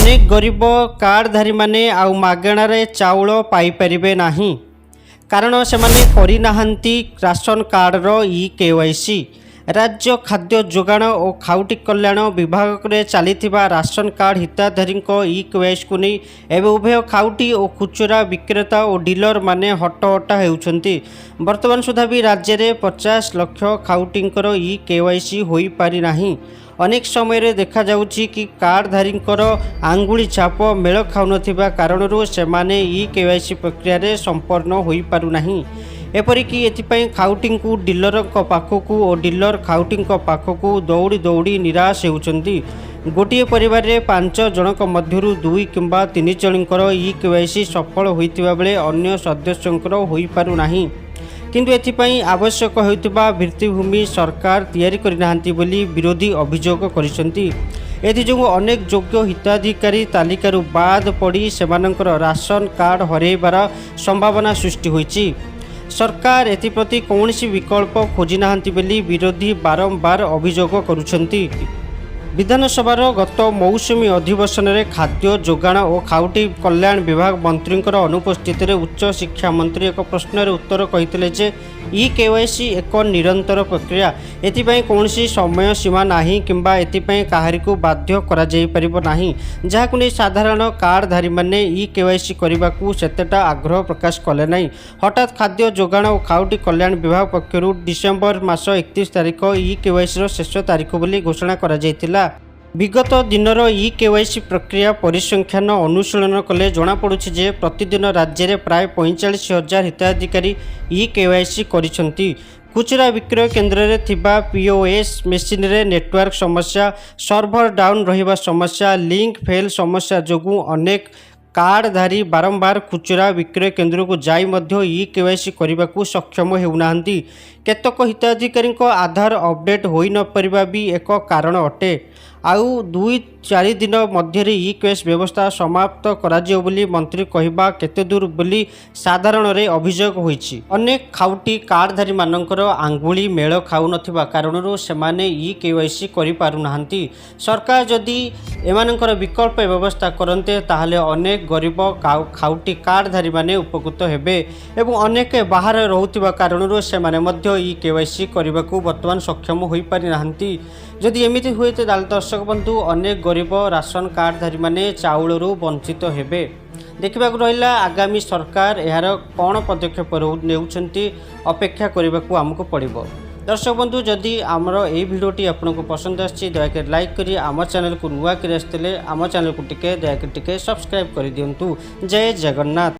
ଅନେକ ଗରିବ କାର୍ଡ଼ଧାରୀମାନେ ଆଉ ମାଗଣାରେ ଚାଉଳ ପାଇପାରିବେ ନାହିଁ, କାରଣ ସେମାନେ କରିନାହାନ୍ତି ରାସନ କାର୍ଡ଼ର ଇ କେୱାଇସି। ରାଜ୍ୟ ଖାଦ୍ୟ ଯୋଗାଣ ଓ ଖାଉଟି କଲ୍ୟାଣ ବିଭାଗରେ ଚାଲିଥିବା ରାସନ କାର୍ଡ଼ ହିତାଧିକାରୀଙ୍କ ଇ କେୱାଇସିକୁ ନେଇ ଏବେ ଉଭୟ ଖାଉଟି ଓ ଖୁଚୁରା ବିକ୍ରେତା ଓ ଡିଲରମାନେ ହଟହଟା ହେଉଛନ୍ତି। ବର୍ତ୍ତମାନ ସୁଦ୍ଧା ବି ରାଜ୍ୟରେ 50 ଲକ୍ଷ ଖାଉଟିଙ୍କର ଇ କେୱାଇସି ହୋଇପାରିନାହିଁ। ଅନେକ ସମୟରେ ଦେଖାଯାଉଛି କି କାର୍ଡ଼ଧାରୀଙ୍କର ଆଙ୍ଗୁଳି ଛାପ ମେଳ ଖାଉନଥିବା କାରଣରୁ ସେମାନେ ଇ କେୱାଇସି ପ୍ରକ୍ରିୟାରେ ସମ୍ପନ୍ନ ହୋଇପାରୁନାହିଁ। ଏପରିକି ଏଥିପାଇଁ ଖାଉଟିଙ୍କୁ ଡିଲରଙ୍କ ପାଖକୁ ଓ ଡିଲର ଖାଉଟିଙ୍କ ପାଖକୁ ଦୌଡ଼ି ଦୌଡ଼ି ନିରାଶ ହେଉଛନ୍ତି। ଗୋଟିଏ ପରିବାରରେ ପାଞ୍ଚ ଜଣଙ୍କ ମଧ୍ୟରୁ ଦୁଇ କିମ୍ବା ତିନି ଜଣଙ୍କର ଇ କେୱାଇସି ସଫଳ ହୋଇଥିବା ବେଳେ ଅନ୍ୟ ସଦସ୍ୟଙ୍କର ହୋଇପାରୁନାହିଁ। କିନ୍ତୁ ଏଥିପାଇଁ ଆବଶ୍ୟକ ହେଉଥିବା ଭିତ୍ତିଭୂମି ସରକାର ତିଆରି କରିନାହାନ୍ତି ବୋଲି ବିରୋଧୀ ଅଭିଯୋଗ କରିଛନ୍ତି। ଏଥିଯୋଗୁଁ ଅନେକ ଯୋଗ୍ୟ ହିତାଧିକାରୀ ତାଲିକାରୁ ବାଦ ପଡ଼ି ସେମାନଙ୍କର ରାସନ କାର୍ଡ଼ ହରାଇବାର ସମ୍ଭାବନା ସୃଷ୍ଟି ହୋଇଛି। ସରକାର ଏଥିପ୍ରତି କୌଣସି ବିକଳ୍ପ ଖୋଜିନାହାନ୍ତି ବୋଲି ବିରୋଧୀ ବାରମ୍ବାର ଅଭିଯୋଗ କରୁଛନ୍ତି। ବିଧାନସଭାର ଗତ ମୌସୁମୀ ଅଧିବେଶନରେ ଖାଦ୍ୟ ଯୋଗାଣ ଓ ଖାଉଟି କଲ୍ୟାଣ ବିଭାଗ ମନ୍ତ୍ରୀଙ୍କର ଅନୁପସ୍ଥିତିରେ ଉଚ୍ଚ ଶିକ୍ଷା ମନ୍ତ୍ରୀ ଏକ ପ୍ରଶ୍ନର ଉତ୍ତର କହିଥିଲେ ଯେ ଇ କେୱାଇସି ଏକ ନିରନ୍ତର ପ୍ରକ୍ରିୟା। ଏଥିପାଇଁ କୌଣସି ସମୟ ସୀମା ନାହିଁ କିମ୍ବା ଏଥିପାଇଁ କାହାରିକୁ ବାଧ୍ୟ କରାଯାଇପାରିବ ନାହିଁ। ଯାହାକୁ ନେଇ ସାଧାରଣ କାର୍ଡ଼ଧାରୀମାନେ ଇ କେୱାଇସି କରିବାକୁ ସେତେଟା ଆଗ୍ରହ ପ୍ରକାଶ କଲେ ନାହିଁ। ହଠାତ୍ ଖାଦ୍ୟ ଯୋଗାଣ ଓ ଖାଉଟି କଲ୍ୟାଣ ବିଭାଗ ପକ୍ଷରୁ ଡିସେମ୍ବର ମାସ 31 ତାରିଖ ଇ କେୱାଇସିର ଶେଷ ତାରିଖ ବୋଲି ଘୋଷଣା କରାଯାଇଥିଲା। ବିଗତ ଦିନର ଇ କେୱାଇସି ପ୍ରକ୍ରିୟା ପରିସଂଖ୍ୟାନ ଅନୁଶୀଳନ କଲେ ଜଣାପଡ଼ୁଛି ଯେ ପ୍ରତିଦିନ ରାଜ୍ୟରେ ପ୍ରାୟ 45,000 ହିତାଧିକାରୀ ଇ କେୱାଇସି କରିଛନ୍ତି। ଖୁଚୁରା ବିକ୍ରୟ କେନ୍ଦ୍ରରେ ଥିବା ପିଓଏସ୍ ମେସିନରେ ନେଟୱାର୍କ ସମସ୍ୟା, ସର୍ଭର ଡାଉନ୍ ରହିବା ସମସ୍ୟା, ଲିଙ୍କ ଫେଲ୍ ସମସ୍ୟା ଯୋଗୁଁ ଅନେକ କାର୍ଡ଼ଧାରୀ ବାରମ୍ବାର ଖୁଚୁରା ବିକ୍ରୟ କେନ୍ଦ୍ରକୁ ଯାଇ ମଧ୍ୟ ଇ କେୱାଇସି କରିବାକୁ ସକ୍ଷମ ହେଉନାହାନ୍ତି। କେତେକ ହିତାଧିକାରୀଙ୍କ ଆଧାର ଅପଡେଟ୍ ହୋଇନପାରିବା ବି ଏକ କାରଣ ଅଟେ। ଆଉ 2-4 ଦିନ ମଧ୍ୟରେ ଇ କେୱାଇସି ବ୍ୟବସ୍ଥା ସମାପ୍ତ କରାଯିବ ବୋଲି ମନ୍ତ୍ରୀ କହିବା କେତେଦୂର ବୋଲି ସାଧାରଣରେ ଅଭିଯୋଗ ହୋଇଛି। ଅନେକ ଖାଉଟି କାର୍ଡ଼ଧାରୀମାନଙ୍କର ଆଙ୍ଗୁଳି ମେଳ ଖାଉନଥିବା କାରଣରୁ ସେମାନେ ଇ କେୱାଇସି କରିପାରୁନାହାନ୍ତି। ସରକାର ଯଦି ଏମାନଙ୍କର ବିକଳ୍ପ ବ୍ୟବସ୍ଥା କରନ୍ତେ, ତାହେଲେ ଅନେକ ଗରିବ ଖାଉଟି କାର୍ଡ଼ଧାରୀମାନେ ଉପକୃତ ହେବେ ଏବଂ ଅନେକ ବାହାରେ ରହୁଥିବା କାରଣରୁ ସେମାନେ ମଧ୍ୟ ଇ କେୱାଇସି କରିବାକୁ ବର୍ତ୍ତମାନ ସକ୍ଷମ ହୋଇପାରିନାହାନ୍ତି। ଯଦି ଏମିତି ହୁଏ ତ ତାହେଲେ ଦର୍ଶକ ବନ୍ଧୁ, ଅନେକ ଗରିବ ରାସନ କାର୍ଡ଼ଧାରୀମାନେ ଚାଉଳରୁ ବଞ୍ଚିତ ହେବେ। ଦେଖିବାକୁ ରହିଲା ଆଗାମୀ ସରକାର ଏହାର କ'ଣ ପଦକ୍ଷେପ ନେଉଛନ୍ତି, ଅପେକ୍ଷା କରିବାକୁ ଆମକୁ ପଡ଼ିବ। ଦର୍ଶକ ବନ୍ଧୁ, ଯଦି ଆମର ଏଇ ଭିଡ଼ିଓଟି ଆପଣଙ୍କୁ ପସନ୍ଦ ଆସିଛି, ଦୟାକରି ଲାଇକ୍ କରି ଆମ ଚ୍ୟାନେଲକୁ ନୂଆ କରି ଆସିଥିଲେ ଆମ ଚ୍ୟାନେଲକୁ ଟିକେ ଦୟାକରି ଟିକେ ସବସ୍କ୍ରାଇବ୍ କରିଦିଅନ୍ତୁ। ଜୟ ଜଗନ୍ନାଥ।